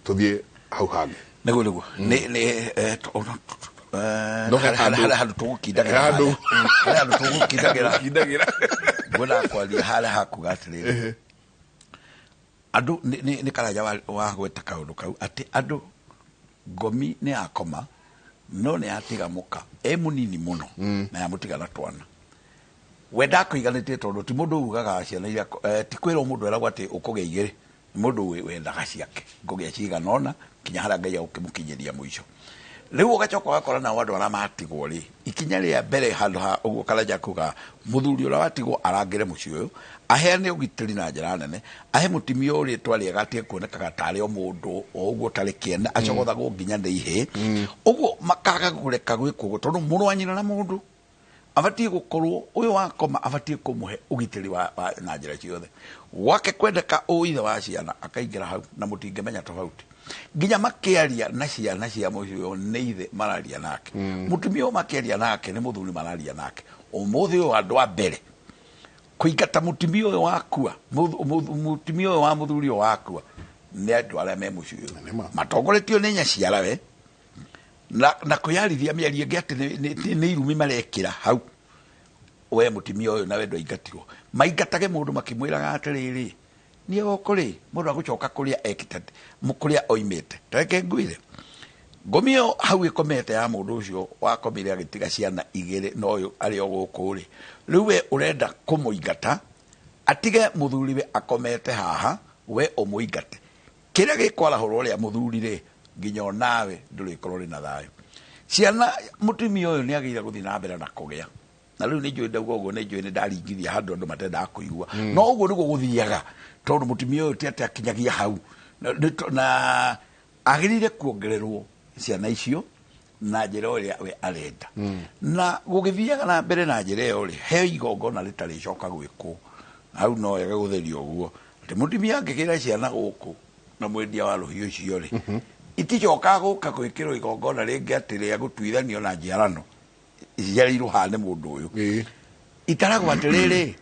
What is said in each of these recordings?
Tũthiĩ hau hangĩ. Nĩguo nĩ No he handũ- harĩa handũ tũgũkindagĩra. He handũ- Harĩa handũ tũgũkindagĩra. Kindagĩra. Ngwenda kwaria harĩa hakuga atĩrĩrĩ, andũ nĩ Karanja wa gweta kaũndũ kau atĩ andũ ngomi nĩ yakoma no nĩ yatiga mũka e mũnini mũno na yamũtiga na twana. We ndakũiganĩtie tondũ ti mũndũ ugaga ciana iria ti kwĩrwo mũndũ eragwo atĩ ũkũgĩa igĩrĩ. Nĩ mũndũ wendaga ciake ngũgĩa cigana ũna nginya harĩa Ngai agũkĩmũkinyĩria mũico. Rĩu ũgacoka ũgakora nao andũ arĩa matigwo rĩ, ikinya rĩa mbere handũ ha ũguo Karanja kuga mũthuri ũrĩa watigwo arangĩre mũciĩ ũyũ, aheane ũgitĩri na njĩra nene, ahe mũtumia ũyũ rĩtwa rĩega, atige kuonekaga tarĩ o mũndũ o ũguo ũtarĩ kĩene, acogothagwo nginya nĩ ihĩĩ ũguo, makaga kũreka gwĩkwo ũguo tondũ mũrũ wa nyina na mũndũ abatiĩ gũkorwo ũyũ wakoma abatiĩ kũmũhe ũgitĩri wa na njĩra ciothe gwake kwendeka ũ ithe wa ciana akaingĩra hau na mũtingĩmenya tofauti nginya makĩaria na ciana cia mũciĩ ũyũ nĩ ithe mararia nake, mũtumia ũyũ makĩaria nake nĩ mũthuri mararia nake. Ũmũthĩ ũyũ andũ a mbere kũingata mũtumia ũyũ wakua, mũtumia ũyũ wa mũthuri ũyũ wakua, nĩ andũ arĩa me mũciĩ ũyũ. Nĩ ma. Matongoretio nĩ nyaciarawe na kwĩyarithia mĩario ĩngĩ atĩ nĩ irumi marekĩra hau we mũtumia ũyũ nawe ndwaingatirwo. Maingatage mũndũ makĩmwĩraga atĩrĩrĩ, niĩ gũkũ rĩ, mũndũ agũcoka kũrĩa ekĩte kũrĩa oimĩte. Tareke ngwĩre, ngomi ĩyo hau ĩkomete ya mũndũ ũcio wakomire agĩtiga ciana igĩrĩ na ũyũ arĩ o gũkũ rĩ, rĩu we ũrenda kũmũingata atige mũthuriwe akomete haha, we ũmũingate kĩrĩa gĩkwarahũrwo ũrĩa mũthuri rĩ, nginya onawe ndũrĩkorwo ũrĩ na thayũ. Ciana mũtumia ũyũ nĩ agĩrĩire gũthiĩ na mbere na kũgĩa na rĩu nĩ njũĩ ndauga ũguo, nĩ njũĩ nĩ ndaringithia handũ andũ matendaga kũigua, no ũguo nĩguo gũthiaga tondũ mũtumia ũyũ ti atĩ akinyagia hau na agĩrĩire kuongererwo ciana icio na njĩra ĩrĩa we arenda na gũgĩthiaga na mbere na njĩra ĩyo rĩ, he igongona rĩtarĩcoka gwĩkwo hau no wega gũtherio ũguo atĩ mũtumia angĩgĩra ciana gũkũ na mwendia wa rũhiũ ũcio rĩ, iticokaga gũka gwĩkĩrwo igongona rĩngĩ atĩ rĩa gũtuithanio na njiarano iciarĩirwo haha nĩ mũndũ ũyũ. Itaragwo atĩrĩrĩ,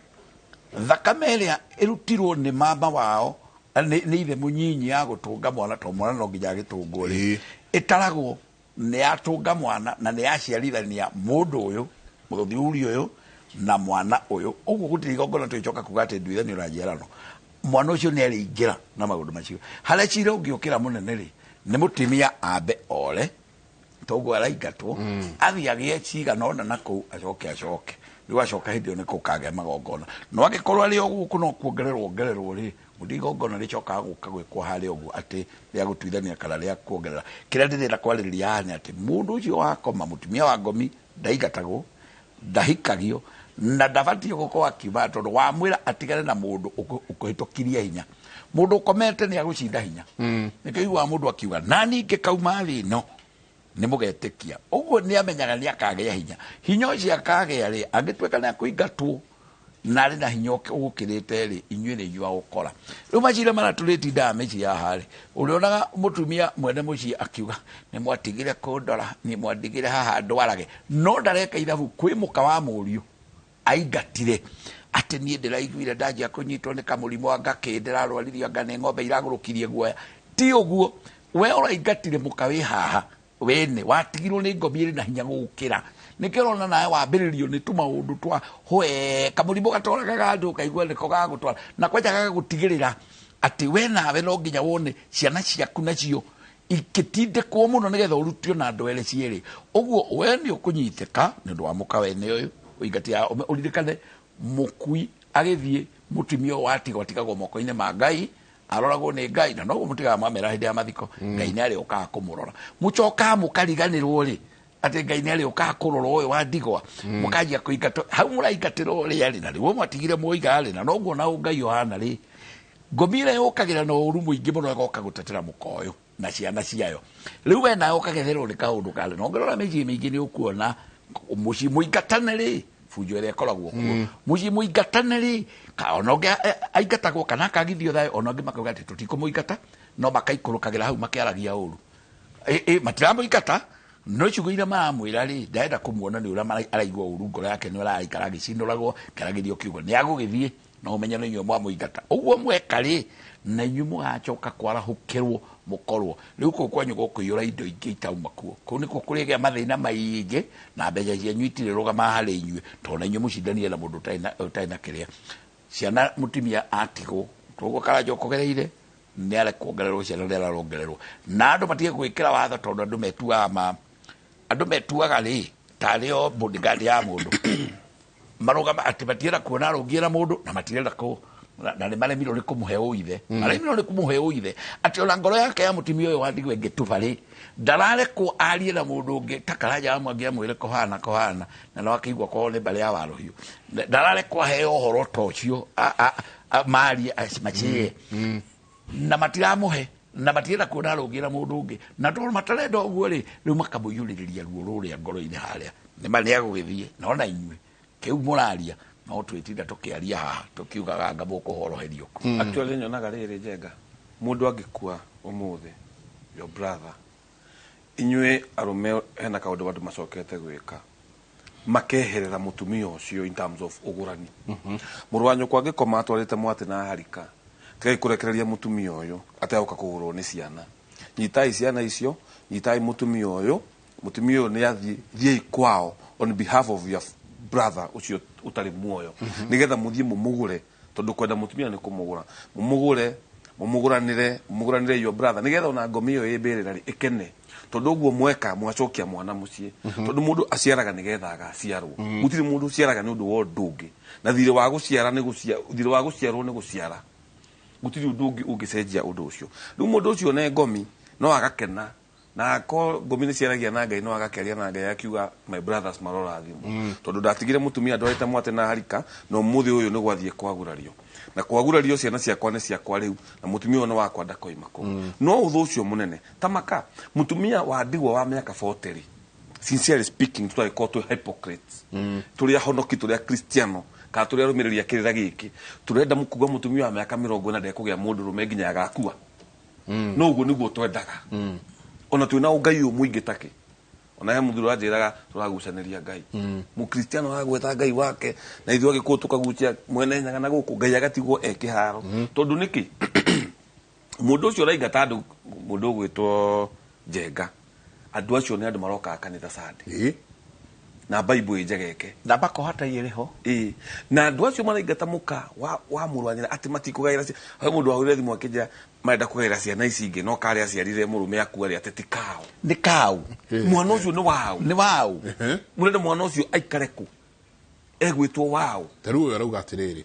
thakame ĩrĩa ĩrutirwo nĩ mama wao nĩ ithe mũnyinyi ya gũtũnga mwana, tondũ mwana no nginya agĩtũngwo rĩ, ĩtaragwo nĩ yatũnga mwana na nĩ yaciarithania mũndũ ũyũ, mũthuri ũyũ na mwana ũyũ. Ũguo gũtirĩ igongona tũgĩcoka kuga atĩ nduithanio na njiarano. Mwana ũcio nĩ arĩingĩra na maũndũ macio. Harĩa cira ũngĩũkĩra mũnene rĩ, nĩ mũtumia ambe ore toguo araingatwo, athiĩ agĩe cigana ũna na kũu, acoke rĩu acoka hĩndĩ ĩyo nĩ kũkagĩa magongona. No angĩkorwo arĩ o gũkũ no kuongererwo ongererwo rĩ, gũtirĩ igongona rĩcokaga gũka gwĩkwo harĩa ũguo atĩ rĩa gũtuithania kana rĩa kuongerera. Kĩrĩa ndĩrenda kwarĩrĩria haha nĩ atĩ mũndũ ũcio wakoma, mũtumia wa ngomi ndaingatagwo, ndahikagio na ndabatiĩ gũkorwo akiuma tondũ wamwĩra atigane na mũndũ ũkũhĩtũkirie hinya. Mũndũ ũkomete nĩ agũcinda hinya. Nĩkĩo iguaga mũndũ akiuga nani ngĩkauma thĩ ĩno nĩ mũgetĩkia ũguo, nĩ amenyaga nĩ akagĩa hinya. Hinya ũcio akagĩa rĩ, angĩtuĩka nĩ akũingatwo na arĩ na hinya ũgũkĩrĩte rĩ, inyuĩ nĩ inyuĩ agũkora. Rĩu macira marĩa tũrĩtindaga mĩciĩ haha rĩ, ũrĩonaga mũtumia mwene mũciĩ akiuga nĩ mwatigire kũndora, nĩ mwandigire haha ndwarage, no ndareka ithabu kwĩ mũka wa mũriũ aingatire atĩ niĩ ndĩraiguire ndanjia kũnyitwo nĩ kamũrimũ, anga kĩ ndĩrarwaririo, anga nĩ ng'ombe iragũrũkirie guoya. Ti ũguo, we ũraingatire mũka wĩ haha wene watigirwo nĩ ngomi ĩrĩ na hinya gũgũkĩra. Nĩkĩo ũrona nawe wambĩrĩrio nĩ tũmaũndũ twa hwe kamũrimũ gatwaragaga andũ ũkaigua nĩko gagũtwara na kwanja gagagũtigĩrĩra atĩ we nawe no nginya wone ciana ciaku nacio ikĩtindĩkwo mũno nĩgetha ũrutio na ndwere cierĩ. Ũguo we nĩ ũkũnyitĩka nĩ ũndũ wa mũka wene ũyũ ũingatia. Ũririkane mũkui agĩthiĩ, mũtumia ũyũ watigwo atigagwo moko-inĩ ma Ngai, aroragwo nĩ Ngai, na noguo mũtigaga mwamera hĩndĩ ya mathiko, Ngai nĩ arĩũkaga kũmũrora. Mũcokaga mũkariganĩrwo rĩ atĩ Ngai nĩ arĩũkaga kũrora ũyũ wa ndigwa, mũkanjia kũingatwo hau mũraingatĩra ũrĩa rĩ na rĩu mwatigire mwoiga rĩ, na noguo na Ngai ũhana rĩ, ngomi ĩrĩa yũkagĩra na ũru mũingĩ mũno ĩgoka gũtetera mũka ũyũ na ciana ciayo. Rĩu we nawe ũkagetherwo nĩ kaũndũ karĩ na ũngĩrora mĩciĩ mĩingĩ nĩ ũkuona mũciĩ mũingatane rĩ, bunjo ĩrĩa ĩkoragwo kuo mũciĩ mũingatane rĩ, ona ũngĩ aingatagwo kana akagithio thayũ, ona ũngĩ makauga atĩ tũtikũmũingata, no makaikũrũkagĩra hau makĩaragia ũru. Matiramũingata no ciugo iria maramwĩra rĩ, ndarenda kũmuona nĩ ũrĩa araigua ũru ngoro yake, nĩ ũraikara agĩcinũragwo kĩaragĩrio kiugo nĩ agũgĩthiĩ. Na ũmenye nĩ inyuĩ mwamũingata ũguo mweka rĩ, na inyuĩ mũgacoka kwarahũkĩrwo mũkorwo rĩu kũu kwanyu gũkũiyũra indo ingĩ itauma kuo. Kũu nĩkuo kũrĩgĩa mathĩna maingĩ, na mbeca cianyu itirĩrũgamaga harĩ inyuĩ, tondũ na inyuĩ mũcindanie na mũndũ ũtarĩ na kĩrĩa. Ciana mũtumia atigwo toguo Karanja ũkũgereire, nĩ arekuongererwo ciana, nĩ ararongererwo, na andũ matige gwĩkĩra watho, tondũ andũ metuaga ma andũ metuaga rĩ tarĩ o bodyguard ya mũndũ marũgama atĩ matienda kuona arũngie na mũndũ, na matirenda kũ na nĩ maremirwo nĩ kũmũhe ũithe, maremirwo nĩ kũmũhe ũithe, atĩ ona ngoro yake ya mũtumia ũyũ wa ndigwa ĩngĩtuba rĩ, ndararekwo arie na mũndũ ũngĩ ta Karanja wa Mwangi amwĩre kũhana kũhana, na no akĩigua korwo nĩ mbarĩ ya Warũhiũ, ndararekwo aheo ũhoro ta ũcio, marie macie, na matiramũhe, na matirenda kuona arũngie na mũndũ ũngĩ, na tondũ matarenda ũguo rĩ, rĩu makamũiyũrĩrĩria ruo rũrĩa ngoro-inĩ harĩa nĩ ma nĩ agũgĩthiĩ. No na inyuĩ kĩu mũraria, no twĩtinda tũkĩaria haha tũkiugaga anga mũkũhoroherio kũ. Actually nyonaga rĩrĩ, Njenga, mũndũ angĩkua ũmũthĩ, your brother, inyuĩ arũme hena kaũndũ andũ macokete gwĩka, makeherera mũtumia ũcio in terms of ũgũrani. Mũrũ wa nyũkwa angĩkoma atwarĩte mwatĩ na harika, tigai kũrekereria mũtumia ũyũ ategũka kũgũrwo nĩ ciana. Nyitai ciana icio, nyitai mũtumia ũyũ, mũtumia ũyũ nĩ athiĩ, thiĩi kwao on behalf of your brother ũcio ũtarĩ muoyo, nĩgetha mũthiĩ mũmũgũre, tondũ kwenda mũtumia nĩ kũmũgũra. Mũmũgũre, mũmũgũranĩre, mũmũgũranĩre your brother, nĩgetha ona ngomi ĩyo ĩ mbĩrĩra rĩ ĩkene, tondũ ũguo mweka mwacokia mwana mũciĩ, tondũ mũndũ aciaraga nĩgetha agaciarwo. Gũtirĩ mũndũ ũciaraga nĩ ũndũ wa ũndũ ũngĩ, na thirĩ wa gũciara nĩ thirĩ wa gũciarwo nĩ gũciara. Gũtirĩ ũndũ ũngĩ ũngĩcenjia ũndũ ũcio. Rĩu mũndũ ũcio ne ngomi no agakena, na akorwo ngomi nĩ ciaragia na Ngai, no agakĩaria na Ngai akiuga, "My brothers marorathimwo, tondũ ndatigire mũtumia ndwarĩte mwate na harika, na ũmũthĩ ũyũ nĩ gwathiĩ kwagurario na kwagurario, ciana ciakwa nĩ ciakwa rĩu, na mũtumia ũyũ nĩ wakwa, ndakoima kũu." No ũthũ ũcio mũnene ta maka mũtumia wa ndigwa wa mĩaka 40 rĩ, sincerely speaking, tũtagĩkorwo twĩ hypocrites, tũrĩ ahonoki, tũrĩ akristiano, kana tũrĩ arũmĩrĩri a kĩrĩra gĩkĩ, tũrenda kuga mũtumia wa mĩaka 40 ndekũgĩa mũndũ rũme nginya agakua. No ũguo nĩguo twendaga, ona twĩna ũngai ũyũ mũingĩ takĩ. Ona he mũthuri ũranjĩraga tũragucanĩria Ngai, mũkristiano aragweta Ngai wake, na ithuĩ agĩkũyũ tũkagucia Mwene Nyaga na gũkũ Ngai agatigwo e kĩharo. Tondũ nĩkĩ mũndũ ũcio ũraingata andũ, mũndũ ũgwĩtwo Njenga, andũ acio nĩ andũ marokaga kanitha Sunday na Bible ĩ njegeke. Na makohata irĩ ho. Ĩĩ, na andũ acio maraingata mũka wa mũrũ wa nyina atĩ matikũgaĩra he mũndũ wahũrire thimũ akĩnjĩra marenda kũgaĩra ciana ici ingĩ, no karĩa aciarire mũrũme akua rĩ, atĩ ti kao. Nĩ kau. Mwana ũcio nĩ wao? Nĩ wau. Mũrenda mwana ũcio aikare kũ egwĩtwo wao? Ta rĩu ũyũ arauga atĩrĩrĩ,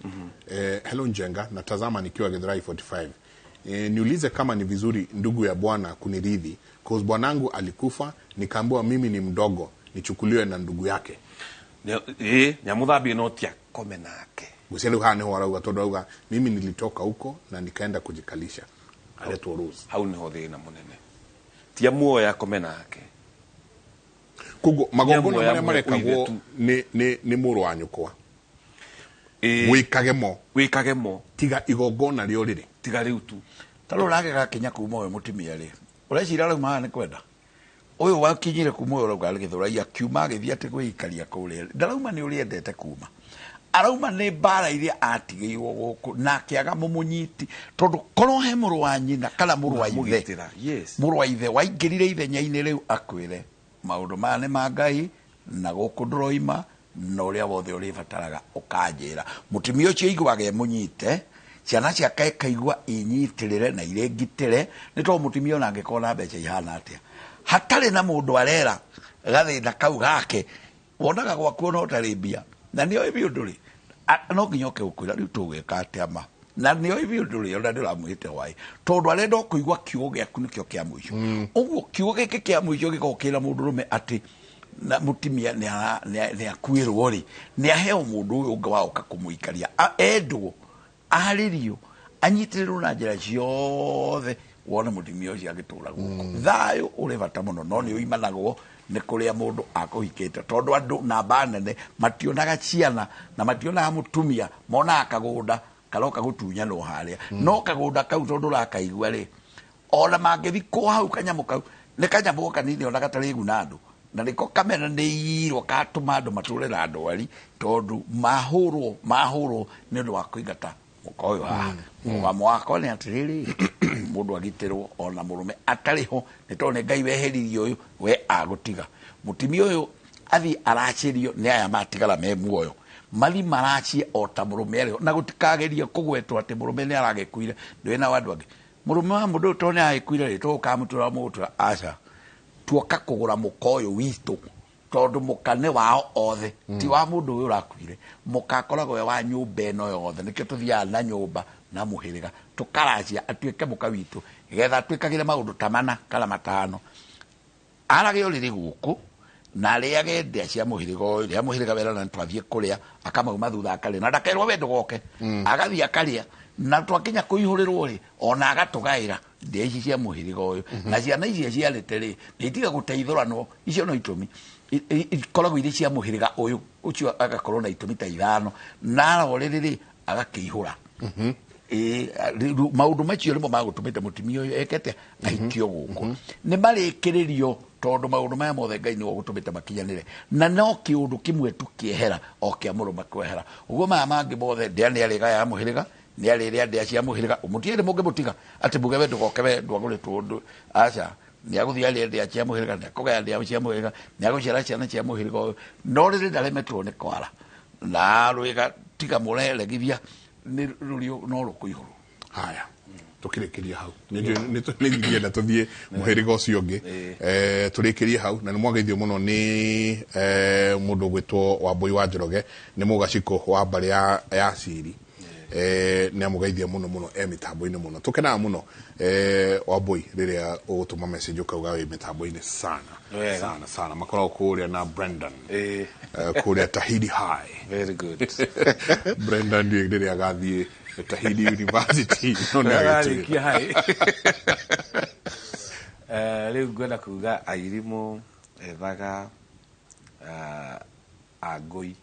"Hello Njenga, natazama nikiwa Githurai 45. Niulize kama ni vizuri ndugu ya bwana kunirithi, cause bwanangu alikufa, nikaambiwa mimi ni mdogo, nichukuliwe na ndugu yake." Ĩĩ, nĩamũthambie no ti akome nake. Gwĩciria rĩu haha nĩho arauga, tondũ arauga, "Mimi nilitoka huko na nikaenda kujikalisha," aretwo Rose. Hau nĩho thĩna mũnene, ti amuoya akome nake. Koguo magongona Nĩamuoya marĩa marekagwo ũithe tu. nĩ mũrũ wa nyũkwa, Ĩĩ, wĩkage mo. Wĩkage mo. Tiga igongona rĩo rĩrĩ. Tiga rĩu tu. Ta rĩu ũrage gakinya kuma ũyũ mũtumia rĩ, ũreciria arauma haha nĩ kwenda ũyũ wakinyire kuma ũyũ ũrauga arĩ Gĩthũrai, akiuma agĩthiĩ atĩ gwĩikaria kũrĩa, ndarauma nĩ ũrĩa endete kuma, arauma nĩ mbara iria atigĩirwo gũkũ na akĩaga mũmũnyiti, tondũ korwo he mũrũ wa nyina kana mũrũ wa ithe, Mũgitĩra, yes. Mũrũ wa ithe waingĩrire ithenya-inĩ rĩu akwĩre maũndũ maya nĩ ma Ngai na gũkũ ndũroima, na ũrĩa wothe ũrĩbataraga ũkanjĩra. Mũtumia ũcio aiguaga emũnyite, ciana ciake ikaigua inyitĩrĩre na irĩ ngitĩre, nĩ tondũ mũtumia ona angĩkorwo na mbeca ihana atĩa, hatarĩ na mũndũ arera gathĩna kau gake, wonaga gwaku ona ũtarĩ mbia, na nĩoĩ biũ ndũrĩ no nginya oke gũkwĩra rĩu tũgwĩka atĩa ma, na nĩoĩ biũ ndũrĩ ona ndũramwĩte hwaĩ, tondũ arenda o kũigua kiugo gĩaku nĩkĩo kĩa mũico. Ũguo kiugo gĩkĩ kĩa mũico gĩkoragwo kĩra mũndũrũme atĩ na mũtumia nĩ akuĩrwo rĩ, nĩ aheo mũndũ ũyũ ũngĩ wagoka kũmũikaria, endwo, arĩrio, anyitĩrĩrwo na njĩra ciothe, wone mũtumia ũcio agĩtũra gũkũ. Thayũ ũrĩ bata mũno, no nĩ ũimanagwo nĩ kũrĩa mũndũ akũhikĩte, tondũ andũ namba nene mationaga ciana na mationaga mũtumia, monaga kagũnda karoka gũtunyanwo harĩa. No kagũnda kau tondũ ũrakaigua rĩ, ona mangĩthikwo hau, kanyamũ kau nĩ kanyamũ kanini ona gatarĩ guna andũ. Na nĩko kamenanĩirwo katũma andũ matũre na ndwari tondũ mahũrwo mahũrwo nĩ ũndũ wa kũingata mũka ũyũ haha. Mũgamo wakwa nĩ atĩrĩrĩ, mũndũ agitĩrwo ona mũrũme atarĩ ho, nĩ tondũ nĩ Ngai weheririe ũyũ, we agũtiga mũtumia ũyũ athiĩ aracĩrio nĩ aya matigara me muoyo, mathi maracie o ta mũrũme arĩ ho, na gũtikagerie kũgwetwo atĩ mũrũme nĩ aragĩkuire. Ndũĩ nao andũ angĩ mũrũme wa mũndũ ũyũ tondũ nĩ aragĩkuire rĩ, tũgũkamũtura mũgũtura aca, tuoka kũgũra mũka ũyũ witũ tondũ mũka nĩ wao othe, ti wa mũndũ ũyũ ũrakuire. Mũka akoragwo e wa nyũmba ĩno yothe, nĩkĩo tũthiaga na nyũmba na mũhĩrĩga tũkaracia atuĩke mũka witũ, getha atuĩkagĩre maũndũ ta mana kana matano, arage ũrĩrĩ gũkũ na arĩage ndĩa cia mũhĩrĩga ũyũ, rĩa mũhĩrĩga wera na twathiĩ kũrĩa akamauma thutha akarĩa na ndakerwo we ndũgoke, agathiĩ akarĩa, na twakinya kũihũrĩrwo rĩ, ona agatũgaĩra ndĩa ici cia mũhĩrĩga ũyũ. Na ciana ici ciarĩte rĩ, nĩ itiga gũteithũranwo, icio no itũmi ikoragwo irĩ cia mũhĩrĩga ũyũ ũcio, agakorwo na itũmi ta ithano na arorĩrĩ rĩ agakĩihũra. Ĩĩ, rĩu maũndũ macio nĩmo magũtũmĩte mũtumia ũyũ ekete aikio gũkũ. Nĩ marĩkĩrĩrio tondũ maũndũ maya mothe Ngai nĩwe ũgũtũmĩte makinyanĩre, na no kĩũndũ kĩmwe tu kĩehera o kĩa mũrũme kwehera ũguo, maya mangĩ mothe ndĩa nĩ arĩga ya mũhĩrĩga, nĩ arĩrĩa ndĩa cia mũhĩrĩga. Mũtiarĩ mũngĩmũtiga atĩ muge we ndũgoke, we ndwagũrĩtwo ũndũ, aca, nĩ agũthiĩ arĩe ndĩa cia mũhĩrĩga, nĩ akũgaya ndĩa cia mũhĩrĩga, nĩ agũciara ciana cia mũhĩrĩga ũyũ, no rĩrĩ ndaremetwo nĩ kwara na rwĩga tiga mũreregithia nĩ rũrio no rũkũihũrwo. Haya, tukirikiria hau nĩ ngĩenda tũthiĩ mũhĩrĩga ũcio ũngĩ. Tũrĩkĩrie hau na nĩ mwageithio mũno nĩ mũndũ ũgwĩtwo Wambũi wa Njoroge, nĩ mũgacikũ wa mbarĩ ya Ciri. Nĩ amũgeithia mũno mũno, e mĩtambo-inĩ mũno. Tũkenaga mũno, Wambũi, rĩrĩa ũgũtũma message ũkauga wĩ mĩtambo-inĩ sana. Wega. Sana sana makoragwo kũrĩa na Brendan, kũrĩa Tahidi High. Very good. Brendan ndiũĩ rĩrĩa agathiĩ Tahidi University, no nĩ agĩtwĩra. Ararĩkia hai. Rĩu ngwenda kuga airimũ ethaga angũi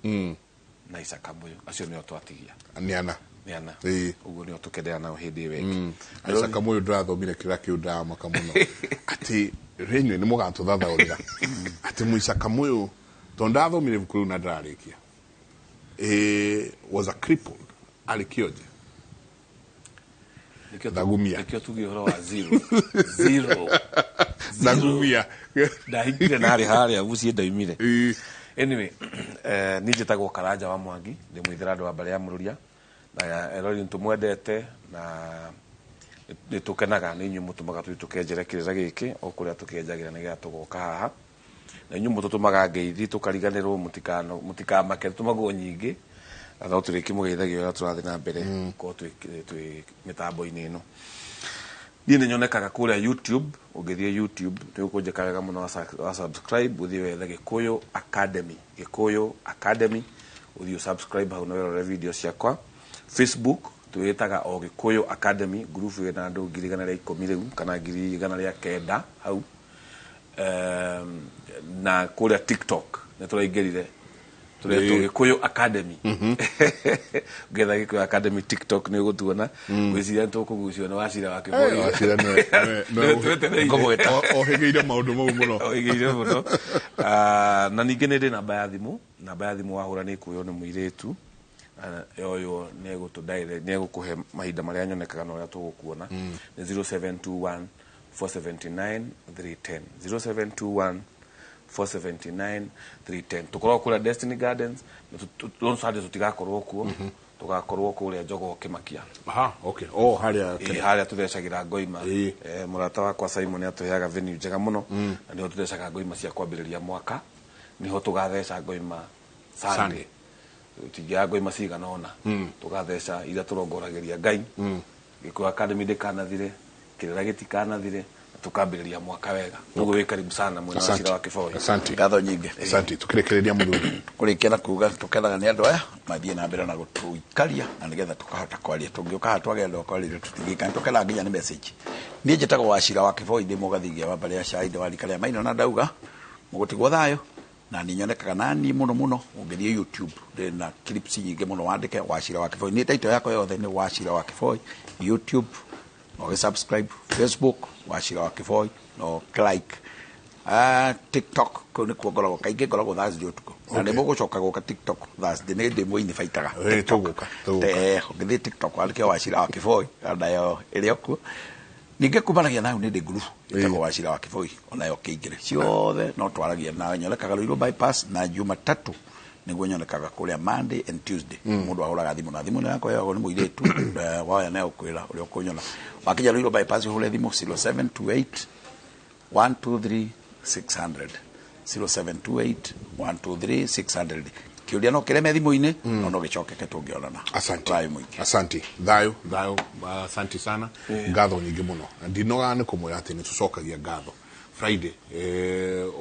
na icakamoyo, acio nĩo twatigia. Nĩ ana. Nĩ ana. Ũguo nĩo tũkenderea nao hĩndĩ ĩyo ĩngĩ. Isaac Kamũyũ ndĩrathomire kĩrĩa kĩu, ndĩramaka mũno atĩ rĩnyuĩ nĩ mũgatũthathaũrĩra atĩ mũica Kamũyũ, tondũ ndathomire ibuku rĩu na ndĩrarĩkia, was a crippled, arĩ kĩonje. Ndagumia. Nĩkĩo tuge ũhoro wa zero zero. Ndagumia. Ndahingire narĩ harĩa mũciĩ ndaumire. Anyway, niĩ njĩtagwo Karanja wa Mwangi, ndĩ mũithĩra andũ wa mbarĩ ya Mũrũria na erori nĩ tũmwendete na nĩ tũkenaga nĩ inyuĩ mũtũmaga tũthiĩ tũkenjere kĩrĩra gĩkĩ o kũrĩa tũkĩenjagĩra nĩgetha tũgoka haha, na inyuĩ mũtũtũmaga ngeithi tũkariganĩrwo, mũtikamake, tũtũmagwo nyingĩ na no tũrĩkĩmũgeithagia ũrĩa tũrathiĩ na mbere gũkorwo twĩ mĩtambo-inĩ ĩno. Niĩ nĩ nyonekaga kũrĩa YouTube. Ũngĩthiĩ YouTube nĩ ũkũnjĩka wega mũno wa subscribe, ũthiĩ wethe Gĩkũyũ Academy, Gĩkũyũ Academy, ũthiĩ subscribe hau na wĩrore video ciakwa. Facebook twĩtaga o Gĩkũyũ Academy group, ĩna andũ 110,000 rĩu kana 109,000 hau. Na kũrĩa TikTok nĩ tũraingĩrire, tũretwo Gĩkũyũ Academy. Ũngĩetha Gĩkũyũ Academy TikTok nĩ ũgũtuona. Ngwĩciria nĩ tũkũgucio nĩ Wacira wa Kĩboi. Wachira nĩwe Twetereire. Ngũgwĩta. Ohĩgĩire maũndũ mau mũno. Oigĩire mũno. Ah, na ningĩ nĩ ndĩ namba ya thimũ, namba ya thimũ wahũra nĩ ĩkuoywo nĩ mũirĩtu. Ah, yoywo nĩ egũtũ nĩ egũkũhe mahinda marĩa nyonekaga na ũrĩa tũgũkuona. Nĩ 0721 479 310, 0721 479 310. Tũkoragwo kũrĩa Destiny Gardens na no Sunday tũtigakorwo kuo, tũgakorwo kũrĩa Jogoo Kĩmakia. Aha, okay, oh, harĩa. Ĩĩ, harĩa tũthecagĩra ngoima. Mũrata wakwa Simon atũheaga venue njega mũno na nĩho tũthecaga ngoima cia kwambĩrĩria mwaka, nĩho tũgatheca ngoima Sunday. Sunday. Tũtingĩaga ngoima cigana ũna, tũgatheca iria tũrongoragĩria Ngai, Gĩkũyũ Academy ndĩkanathire, kĩrĩra gĩtikanathire, na tũkambĩrĩria mwaka wega. Ũguo wĩ karibu sana mwena wa Asante. Cira wa Kĩboi. Asante. Ngatho nyingĩ. Asante, tukĩrĩkĩrĩria mũthuri. Kũrĩkia na kuga tũkenaga nĩ andũ aya mathiĩ na mbere na gũtũikaria na nĩgetha tũkahota kwaria, tũngĩũka haha twagenda kwarĩria tũtingĩka. Nĩ tũkenaga nginya nĩ message. Niĩ njĩtagwo Wacira wa Kĩboi, ndĩ mũgathigia wa mbarĩ ya cai, ndĩ wa rika rĩa maina, na ndauga mũgũtigwo thayũ na nĩ nyonekaga na niĩ mũno mũno. Ũngĩthiĩ YouTube ndĩ na clips nyingĩ mũno, wandĩke Wacira wa Kĩboi, nĩ title yakwa yothe nĩ Wacira wa Kĩboi. YouTube no ũgĩ subscribe, Facebook Wacira wa Kĩboi no like. TikTok kũu nĩkuo ngoragwo kaingĩ, ngoragwo Thursday ũtukũ na nĩ mũgũcoka gũka TikTok Thursday, nĩ ndĩ mũinĩ-baitaga. Tũgũka, tũgũka. Ũngĩthiĩ TikTok wandĩke Wachira wa Kĩboi, nayo ĩrĩ o kuo. Ningĩ kumanagia na hau nĩ ndĩ ngurubu ĩtagwo Wachira wa Kĩboi, onayo kĩingĩre ciothe no twaragia na nyonekaga Ruiru Bypass na Jumatatu nĩguo nyonekaga kũrĩa, Monday and Tuesday. Mũndũ ahũraga thimũ na thimũ nĩ yakwa ĩyoagwo nĩ mũirĩtu, woya na ũkwĩra ũrĩa ũkũnyona. Wakinya Ruiru Bypass ũhũre thimũ 0728 123 600, 0728 123 600. Kĩũria no kĩreme thimũ-inĩ, no gĩcokeke tũngĩonana. Asante. Thayũ mũingĩ. Asante. Thayo, thayo, asanti sana. Ngatho nyingĩ mũno. Na ndinoga nĩ kũmwĩra atĩ nĩ tũcokagia ngatho. Friday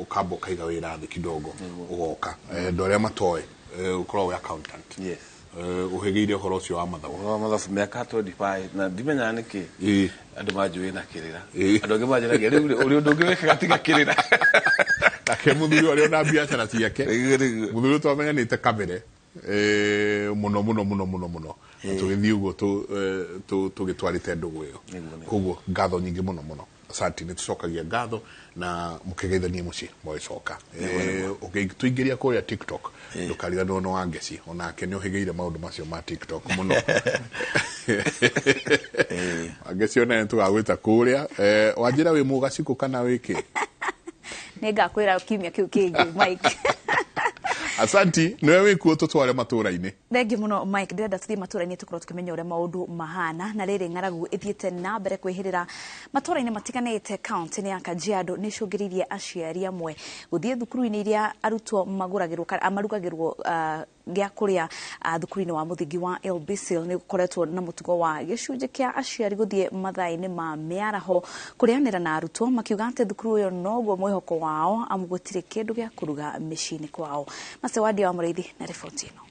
ũkamba ũkaiga wĩra thĩ kidogo ũgoka. Andũ arĩa matoĩ, ũkoragwo wĩ accountant. Yes. Ũhĩgĩire ũhoro ũcio wa mathabu. Ũhoro wa mathabu mĩaka 25 na ndimenyaga nĩkĩ andũ manjũĩ na kĩrĩra. Andũ angĩ manjũragia rĩu rĩ, ũrĩ ũndũ ũngĩ wĩkaga tiga kĩrĩra? Nake mũthuri ũrĩa ona biacara ciake. Nĩguo, nĩguo. Mũthuri twamenyanĩte kabere mũno mũno mũno mũno mũno. Na tũgĩthiĩ ũguo tũgĩtwarĩte ndũgũ ĩyo. Nĩguo, nĩguo. Koguo ngatho nyingĩ mũno mũno. Asante, nĩ tũcokagia ngatho na mũkĩgeithanie mũciĩ mũgĩcoka. Ũngĩtũingĩria kũrĩa TikTok ndũkariganĩrwo nĩ Wangeci, onake nĩ ũhĩgĩire maũndũ macio ma TikTok mũno. Wangeci onaye tũgagwĩta kũrĩa. Wanjĩra wĩ mũgacikũ kana wĩ kĩ? Nĩ ngakwĩra kiumia kĩu kĩngĩ, Mike. Asanti, nĩwe wĩkuo tũtware matũra-inĩ. Thengiũ mũno, Mike. Ndĩrenda tũthiĩ matũra-inĩ tũkorwo tũkĩmenya ũrĩa maũndũ mahana. Na rĩrĩ, ng'aragu ĩthiĩte na mbere kwĩhĩrĩra matũra-inĩ matiganĩte kaunti-inĩ ya Kajiado nĩ icũngĩrĩirie aciari amwe gũthiĩ thukuru-inĩ iria arutwo magũragĩrwo kana marugagĩrwo gĩa kũrĩa. Thukuru-inĩ wa mũthingi wa Ilbisil nĩ gũkoretwo na mũtugo wa gĩcunjĩ kĩa aciari gũthiĩ mathaa-inĩ ma mĩaraho kũrĩanĩra na arutwo, makiuga atĩ thukuru ũyũ noguo mwĩhoko wao amu gũtirĩ kĩndũ gĩa kũruga mĩciĩ-inĩ kwao. Macewandia wa Mũrĩithi na riboti ĩno.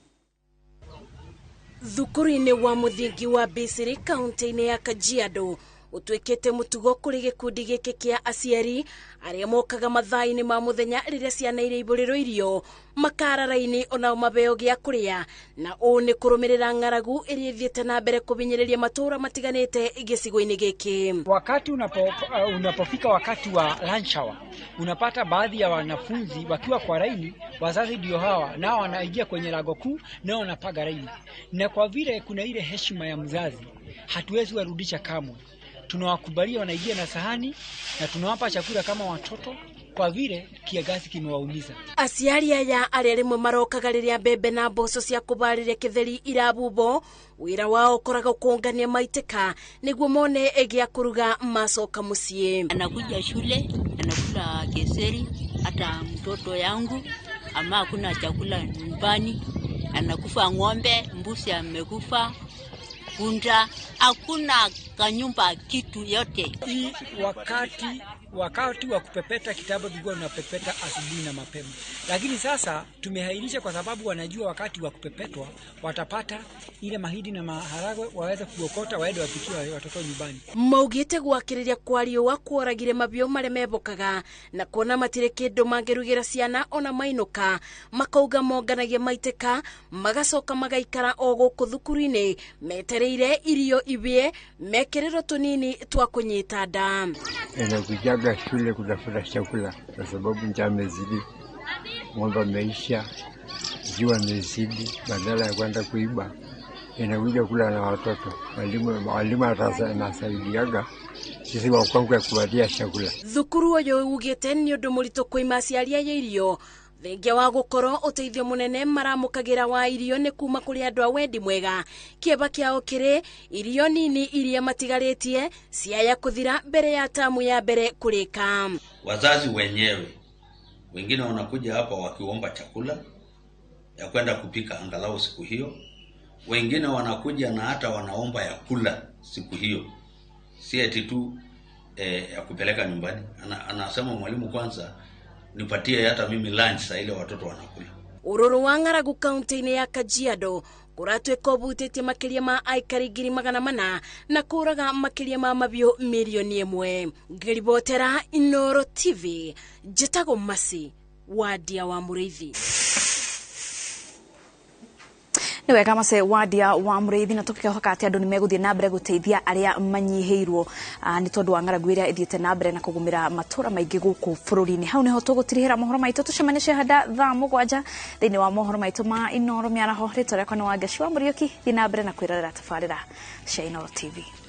Thukuru-inĩ wa mũthingi wa Bisiri kaunti-inĩ ya Kajiado ũtuĩkĩte mũtugo kũrĩ gĩkundi gĩkĩ kĩa aciari arĩa mokaga mathaa-inĩ ma mũthenya rĩrĩa ciana iria ibũrĩrwo irio makara raini onao mabeo gĩa kũrĩa, na ũũ nĩ kũrũmĩrĩra ng'aragu ĩrĩa ĩthiĩte na mbere kũbinyĩrĩria matũũra matiganĩte gĩcigo-inĩ gĩkĩ. Wakati unapofika wakati wa lunch hour, unapata baadhi ya wanafunzi wakiwa kwa laini, wazazi ndio hawa nao wanaingia kwenye lango kuu nao wanapaga laini, na kwa vile kuna ile heshima ya mzazi, hatuwezi warudisha kamwe. Tunawakubalia wanaingia na sahani na tunawapa chakula kama watoto kwa vile kiangazi kimewaumiza. Aciari aya arĩa rĩmwe marokaga rĩrĩa mbembe na mboco cia kũbarĩria kĩtheri irabubwo, wĩra wao ũkoragwo kũngania maitĩka nĩguo mone gĩa kũruga macoka mũciĩ. Anakuja shule anakula keseri, hata mtoto yangu ama hakuna chakula nyumbani, anakufa ng'ombe, mbuzi amekufa, punda, hakuna kanyumba kitu yote. Hii wakati wa kupepeta kitambo tulikuwa tunapepeta asubuhi na mapema, lakini sasa tumehairisha kwa sababu wanajua wakati wa kupepetwa watapata ile mahindi na maharagwe waweze kuokota waende wapikie watoto nyumbani. Maugĩte gwakĩrĩria kwa riũa kworagire mabiũ marĩa mebokaga na kuona matirĩ kĩndũ mangĩrugĩra ciana ona mainũka, makauga monganagia maitĩka magacoka magaikara o gũkũ thukuru-inĩ metereire irio ibie mekĩrĩrwo tũnini twa kũnyita nda. Inakujaga shule kutafuta chakula kwa sababu njaa imezidi, ng'ombe ameisha, jua imezidi, badala ya kwenda kuiba inakuja kula na watoto. Mwalimu anasaidiaga sisi wakongwe kuwatia chakula. Thukuru ũyũ ugĩte nĩ ũndũ mũritũ kũima aciari aya irio thengia wa gũkorwo ũteithio mũnene maramũkagĩra wa irio nĩ kuma kũrĩ andũ a wendi mwega. Kĩeba kĩao kĩrĩ irio nini iria matigarĩtie ciaya kũthira mbere ya tamu ya mbere kũrĩka. Wazazi wenyewe wengine wanakuja hapa wakiomba chakula ya kwenda kupika angalau siku hiyo, wengine wanakuja na hata wanaomba ya kula siku hiyo, si eti tu ya kupeleka nyumbani. Anasema mwalimu, kwanza nipatie hata mimi lunch saa ile watoto wanakula. Ũrũrũ wa ng'aragu kaunti-inĩ ya Kajiado kũratuĩka ũbutĩtie makĩria ma aikari 400,000 na kũraga makĩria ma mabiũ 1 milioni. Ngĩribotera Inooro TV, njĩtagwo Masi Wadia wa Mũrĩithi. Nĩ wega mace wadia wa mũrĩithi, na tũkĩhoka atĩ andũ nĩ megũthiĩ na mbere gũteithia arĩa manyihĩirwo nĩ tondũ wa ng'aragu ĩrĩa ĩthiĩte na mbere na kũgũmĩra matũra maingĩ gũkũ bũrũri-inĩ. Hau nĩho tũgũtirihĩra mohoro maitũ, tũcemanie handa thaa 7 thĩinĩ wa mohoro maitũ ma Inoro mĩaraho. Rĩtwa rĩakwa nĩ Wangeci wa Mũriũki. Thiĩ na mbere na kwĩrorera tabarĩra cia Inoro TV.